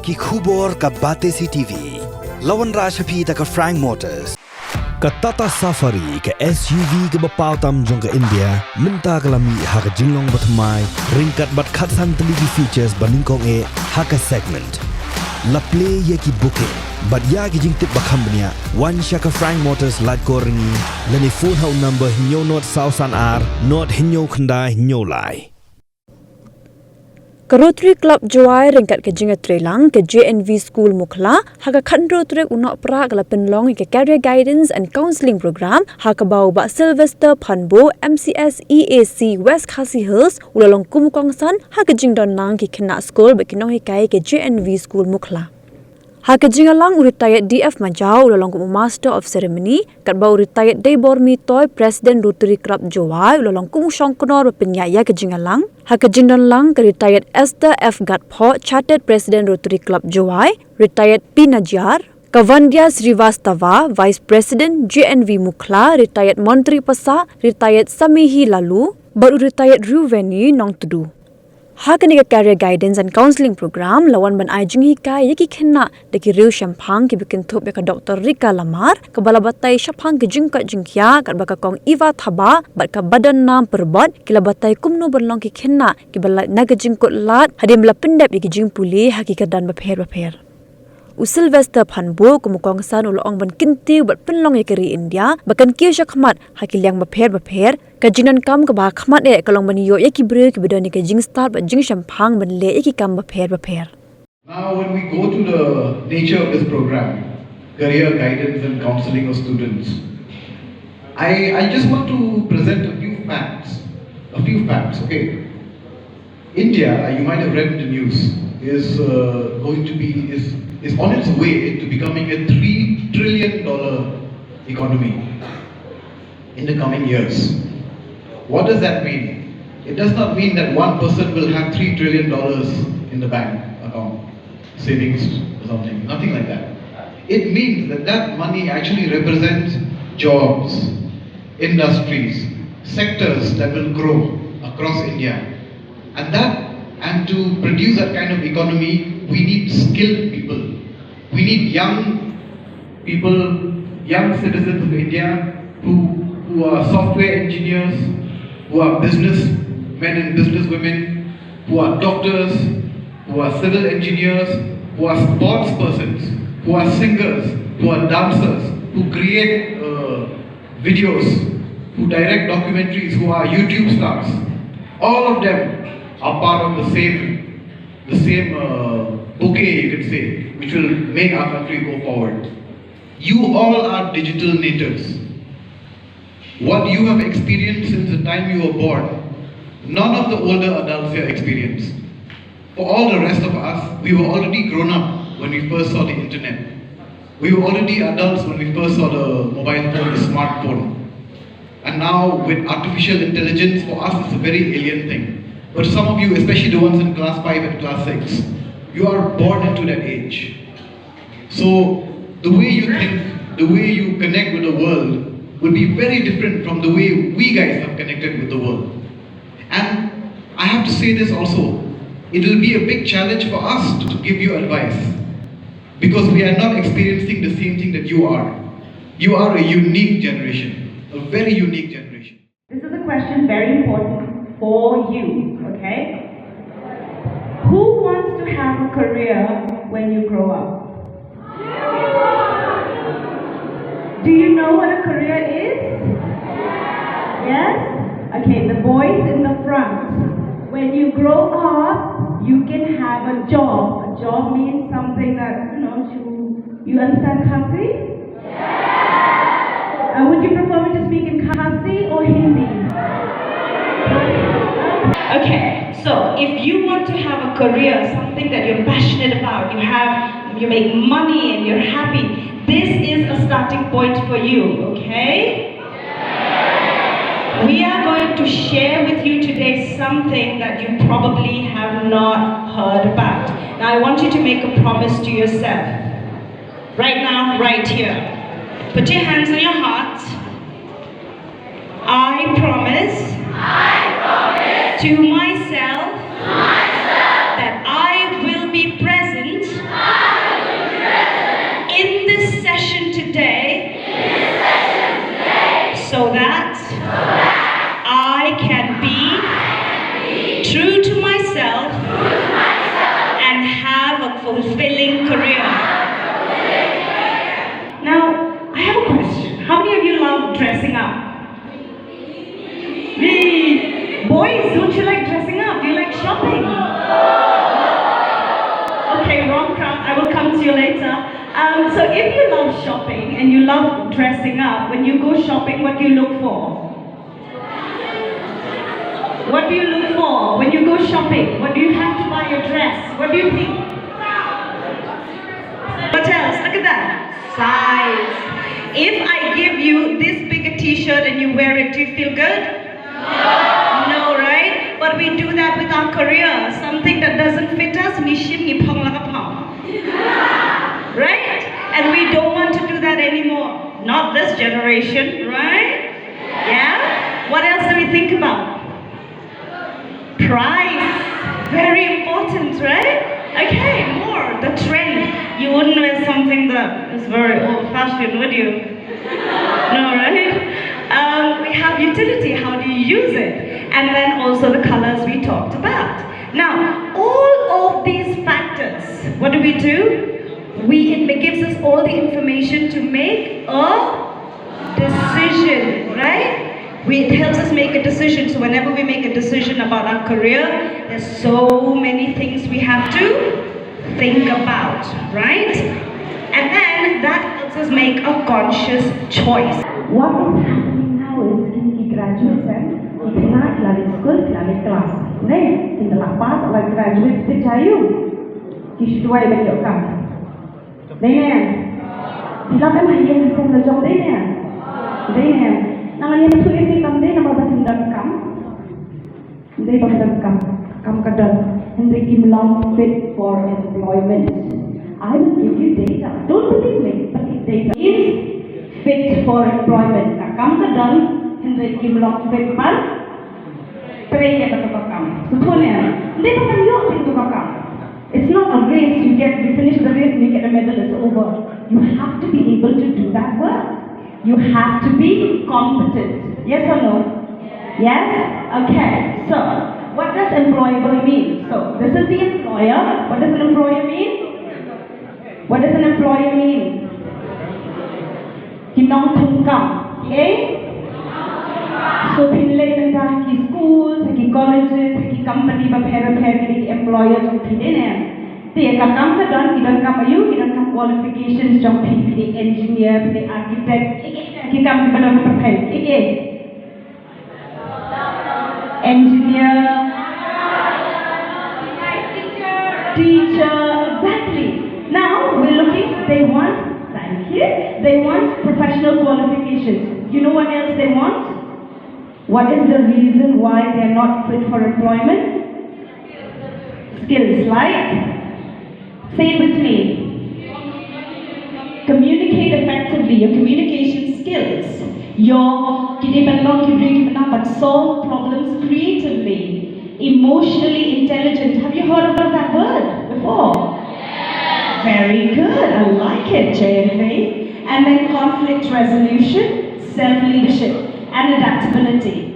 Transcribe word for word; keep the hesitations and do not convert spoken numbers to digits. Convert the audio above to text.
Ki khubor ka Batesi T V. La wanrah sha phi da ka Frank Motors. Ka Tata Safari, ka S U V kaba paw tam jong ka India, mynta ka la mih ha ka jinglong bathymmai, ryngkat bad khatsan tylli ki features ba nyngkong eh ha ka segment. La plie ïa ki booking bad ïa ki jingtip ba kham bniah, wan sha ka Frank Motors Laitkor Ryngi, lane phone ha u number hynñiew nod saw san ar nod hynñiew khyndai hynñiew lai. Ka Rotary Club Jowai ryngkat ka jingïatreilang ka J N V School Mukhla, ha ka khathynriew tarik u Nohprah ka la pynlong ïa ka Career Guidance and Counselling Program, ha kaba u Bah Sylvester Phanbo, M C S E A C West Khasi Hills, u la long kum u kongsan ha ka jingdonlang ki khynnah skul bad ki nonghikai ka J N V School Mukhla. Ha ka jingïalang u Retired D F Majaw u la long kum u Master of Ceremony, katba u Retired Deibormi Toi, President Rotary Club Jowai, u la long kum u shongknor ba pynïaid ïa ka jingïalang. Ha ka jingdonlang ka Retired Esther F Gatphoh, Chartered President Rotary Club Jowai, Retired P Najiar, Kavandia Srivastava, Vice President J N V Mukhla, Retired Montri Passah, Retired Samihi Laloo, bad u Retired Ruveni Nongtdu. Ha kane ka Career Guidance and Counselling Program, la wan ban ai jinghikai ïa ki khynnah da ki riew shemphang kiba kynthup ïa ka Doctor Rika Lamar, kaba la batai shaphang ki jingkoit jingkhiah, katba ka Kong Eva Thabah bad ka Badonnam Pyrbot ki la batai kumno ban long ki khynnah kiba lait na ka jingkut lad, hadien ba la pyndep ïa ki jingpule ha ki kyrdan bapher bapher. U Sylvester Phanbo kum u kongsan u la ong ban kyntiew bad pynlong ïa ka ri India ba kan kiew shakhmat ha ki liang bapher bapher, ka jingdonkam kaba ha khmat eh ka long ban ïoh ïa ki briew kiba don ïa ka jingstad bad jingshemphang ban leh ïa ki kam bapher bapher. Now, when we go to the nature of this program, career guidance and counseling of students, I, I just want to present a few facts. A few facts, okay? India, uh, you might have read in the news, is uh, going to be, is, is on its way to becoming a three trillion dollar economy in the coming years. What does that mean? It does not mean that one person will have three trillion dollars in the bank account, savings or something, nothing like that. It means that that money actually represents jobs, industries, sectors that will grow across India. And that, and to produce that kind of economy, we need skilled people. We need young people, young citizens of India who, who are software engineers, who are businessmen and businesswomen, who are doctors, who are civil engineers, who are sports persons, who are singers, who are dancers, who create uh, videos, who direct documentaries, who are YouTube stars. All of them are part of the same, the same uh, bouquet, you can say, which will make our country go forward. You all are digital natives. What you have experienced since the time you were born, none of the older adults here experienced. For all the rest of us, we were already grown up when we first saw the internet. We were already adults when we first saw the mobile phone, the smartphone. And now, with artificial intelligence, for us, it's a very alien thing. But some of you, especially the ones in class five and class six, you are born into that age. So, the way you think, the way you connect with the world will be very different from the way we guys have connected with the world. And I have to say this also, it will be a big challenge for us to give you advice because we are not experiencing the same thing that you are. You are a unique generation, a very unique generation. This is a question very important for you, okay? Who wants to have a career when you grow up? Do you know what a career is? Yes? Okay, the boys in the front. When you grow up, you can have a job. A job means something that, you know, you, you understand Khasi? Uh, would you prefer me to speak in Khasi or Hindi? Okay, so if you want to have a career, something that you're passionate about, you have, you make money and you're happy, this is a starting point for you, okay? We are going to share with you today something that you probably have not heard about. Now, I want you to make a promise to yourself. Right now, right here. Put your hands on your heart. I promise to myself that I will be present Um, so if you love shopping and you love dressing up, when you go shopping, what do you look for? What do you look for when you go shopping? What do you have to buy a dress? What do you think? What else? Look at that. Size. If I give you this big a t-shirt and you wear it, do you feel good? No, right? But we do that with our career. Something that doesn't fit us, ngi shim, ngi phong la ka phong. Right? And we don't want to do that anymore. Not this generation, right? Yeah? What else do we think about? Price. Very important, right? Okay, more. The trend. You wouldn't wear something that is very old fashioned, would you? No, right? Um, we have utility. How do you use it? And then also the colors we talked about. Now, all of these factors, what do we do? We, it gives us all the information to make a decision, right? We, it helps us make a decision. So whenever we make a decision about our career, there's so many things we have to think about, right? And then that helps us make a conscious choice. What is happening now is ki graduates, eh, ki khynnah ki la leit skul, ki la leit klas. Ne, ki la pass, la graduate, te cha ïoh. Ki shu duwai ban ïoh kam. Dei ne? Phi lap em ha ïing ha sem la jong, dei ne? Dei ne? Nang ïa phi tu em phi kam dei namar ba phim don kam. Dei ba phim don kam. Kam ka don. Hynrei kim long fit for employment. I will give you data. Don't believe me, but the data is fit for employment. Ka kam ka don, hynrei kim long fit ban trei ïa kata ka kam. Sngewthuh ne? Dei ba phin ïoh ïa kata ka kam. It's not a race, you get, you finish the race and you get a medal, it's over. You have to be able to do that work. You have to be competent. Yes or no? Yes? Okay. So, what does employable mean? So, this is the employer. What does an employer mean? What does an employer mean? Ki nongthungkam. Okay? So, phin leit mynta ha ki schools, ha ki colleges, ha ki company bapher bapher, ki dei ki employer jong phi, dei ne? Te ka kam ka don, ki donkam aïu, ki donkam qualifications jong phi, phi dei engineer, phi dei architect, ki kam kiba don pyrthei, ki, ki. Engineer, teacher, exactly. Now we're looking, they want, thank you, they want professional qualifications. You know what else they want? What is the reason why they're not fit for employment? Skills like, say it with me, communicate effectively, your communication skills, your, ki dei ban long ki briew kiba nang ban solve problems creatively, emotionally intelligent. Have you heard of that word before? Very good. I like it, J F A. And then conflict resolution, self-leadership, and adaptability.